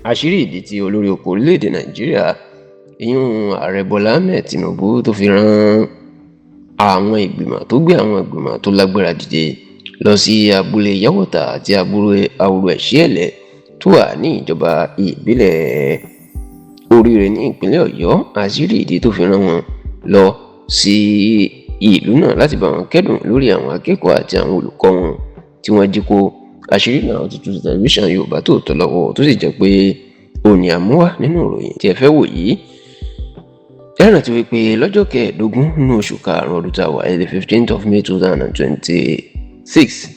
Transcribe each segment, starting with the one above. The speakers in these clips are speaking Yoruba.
Àṣírí ìdí tí olórí oko orílẹ̀-èdè Nàìjíríà, ìyún Ààrẹ Bọ́lá Ahmed Tinubu, tó fi rán àwọn ìgbìmọ̀ tó gbé àwọn ìgbìmọ̀ tó lágbára dìde lọ sí abúlé Yàwọ́tà àti abúlé Ahoro Ẹ̀ṣíẹ̀lẹ̀ tó wà ní ìjọba ìbílẹ̀ Oríire ní ìpínlẹ̀ Ọ̀yọ́, àṣírí ìdí tó fi rán wọn lọ sí ìlú náà láti bá wọn kẹ́dùn lórí àwọn akẹ́kọ̀ọ́ àti àwọn olùkọ́ wọn tí wọ́n jí kó, àṣírí náà ti tú tẹlifíṣàn Yorùbá Tòótọ́ lọ́wọ́, tó sì jẹ́ pé òní àmúwá nínú ìròyìn tí ẹ fẹ́ wò yìí. Ẹ rántí wípé lọ́jọ́ 15 nínú oṣù karùn-ún ọdún tá a wà yìí, the 15th of May 2026,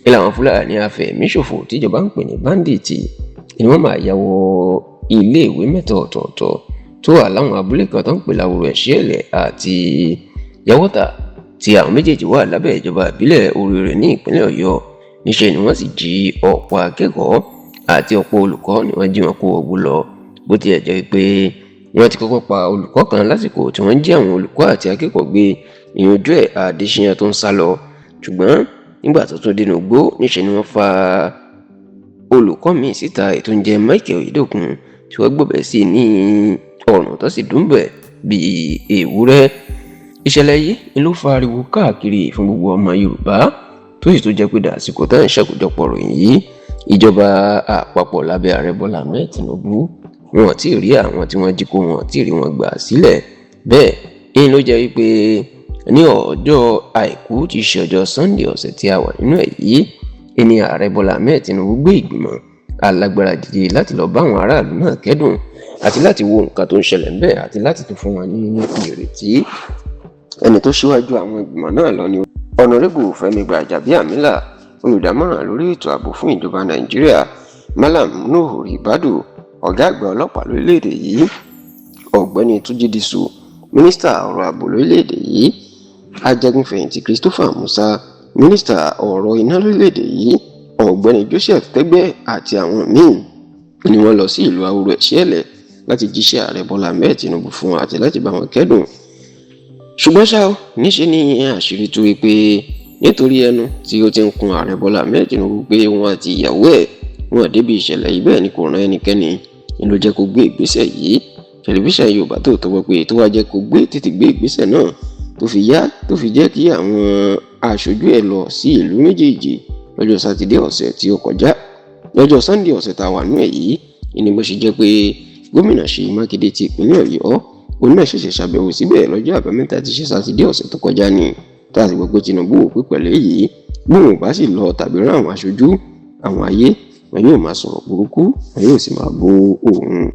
ní làwọn Fúlàní afẹ̀míṣòfò tíjọba ń pè ní bandit ni wọ́n máa ya wọ iléèwé mẹ́ta ọ̀tọ̀ọ̀tọ̀ tó wà láwọn abúlé kan tó ń pè láwùrọ̀ Ẹ̀ṣíẹ̀lẹ̀ àti Yàwọ́tà, tí àwọn méjèèjì wà lábẹ́ ìjọba ìbílẹ̀ Oríire ní ìpínlẹ̀ Ọ̀yọ́. Níṣẹ́ ni wọ́n sì jí ọ̀pọ̀ akẹ́kọ̀ọ́ àti ọ̀pọ̀ olùkọ́ ni wọ́n jí wọn kó wọgbó lọ. Bó tilẹ̀ jẹ́ pé wọ́n ti kọ́kọ́ pa olùkọ́ kan lásìkò tí wọ́n jí àwọn olùkọ́ àti akẹ́kọ̀ọ́ gbé, ìyànjú ẹ̀ Adéṣíyàn tó ń sá lọ, ṣùgbọ́n nígbà tó tún dénú gbó, níṣẹ́ ni wọ́n fa olùkọ́ míì síta, ètò ń jẹ́ Michael Oyedokun, tí wọ́n gbọ́bẹ̀ sí ní ọ̀rùn tó sì dúnbẹ̀ bíi ewúrẹ́. Ìṣẹ̀lẹ̀ yìí ni ló fa ariwo káàkiri fún gbogbo ọmọ Yorùbá, tó sì tó jẹ́ pé dàsìkò tá à ń ṣàkójọpọ̀ ròyìn yìí, ìjọba àpapọ̀ lábẹ́ Ààrẹ Bọ́lá Ahmed Tinubu, wọn ò tí ì rí àwọn tí wọ́n jí kó, wọn ò tí ì rí wọn gbà sílẹ̀. Bẹ́ẹ̀ ní ló jẹ́ wípé ní ọjọ́ Àìkú tí í ṣe ọjọ́ Sunday ọ̀sẹ̀ tí a wà nínú ẹ̀ yìí ní Ààrẹ Bọ́lá Ahmed Tinubu gbé ìgbìmọ̀ alágbára dìde láti lọ bá àwọn aráàlú náà kẹ́dùn àti láti wo nǹkan tó ń ṣẹlẹ̀ ńbẹ̀ àti láti tún fún wọn ní ìrètí. Ẹni tó ṣíwájú àwọn ìgbìmọ̀ náà lọ ní Ọ̀nàrẹ́bù Fẹ́mi Gbàjàbíàmílà, olùdámọ̀ràn lórí ètò ààbò fún ìjọba Nàìjíríà, Malam Nuhu Ribadu, ọ̀gá àgbà ọlọ́pàá lórílẹ̀‐èdè yìí, Ọ̀gbẹ́ni Túnjí Disu, mínísítà ọ̀rọ̀ ààbò lórílẹ̀‐èdè yìí, ajagunfẹ̀yìntì Christopher Musa, mínísítà ọ̀rọ̀ iná lórílẹ̀‐èdè yìí, Ọ̀gbẹ́ni Joseph Tẹ́gbẹ́ àti àwọn míín ni wọ́n lọ sí ìlú Ahoro Ẹ̀ṣíẹ̀lẹ̀ láti jíṣẹ́ Ààrẹ Bọ́lá Ahmed Tinubu fún wọn àti láti bá wọn kẹ́dùn. Ṣùgbọ́n ṣá o, níṣe ni àṣírí tú wípé nítorí ẹnu tí ó ti ń kun Ààrẹ Bọ́lá Ahmed Tinubu pé wọn àti ìyàwó ẹ̀ wọn débi ìṣẹ̀lẹ̀ yìí, bẹ́ẹ̀ ni kò rán ẹnikẹ́ni, ni ló jẹ́ kó gbé ìgbésẹ̀ yìí. Tẹlifíṣàn Yorùbá Tòótọ́ gbọ́ pé tó wá jẹ́ kó gbé tètè gbé ìgbésẹ̀ náà tó fi yá, tó fi jẹ́ kí àwọn aṣojú ẹ̀ lọ sí ìlú méjèèjì lọ́jọ́ Sátidé ọ̀sẹ̀ tí ó kọjá, lọ́jọ́ Sunday ọ̀sẹ̀ tá a wà nú ẹ̀ yìí, ni bó ṣe jẹ́ pé gómìnà Ṣèyí Mákindé ti ìpínlẹ̀ Ọ̀yọ́, òun náà ṣẹ̀ṣẹ̀ ṣàbẹ̀wò síbẹ̀ lọ́jọ́ Àbámẹ́ta tí ṣe Sátidé ọ̀sẹ̀ tó kọjá ni. Tá a sì gbọ́ pé Tinubu wò pé pẹ̀lú èyí, bóun ò bá sì lọ tàbí rán àwọn aṣojú, àwọn ayé wọn yóò máa sọ̀rọ̀ burúkú, wọn yóò sì máa bú òun.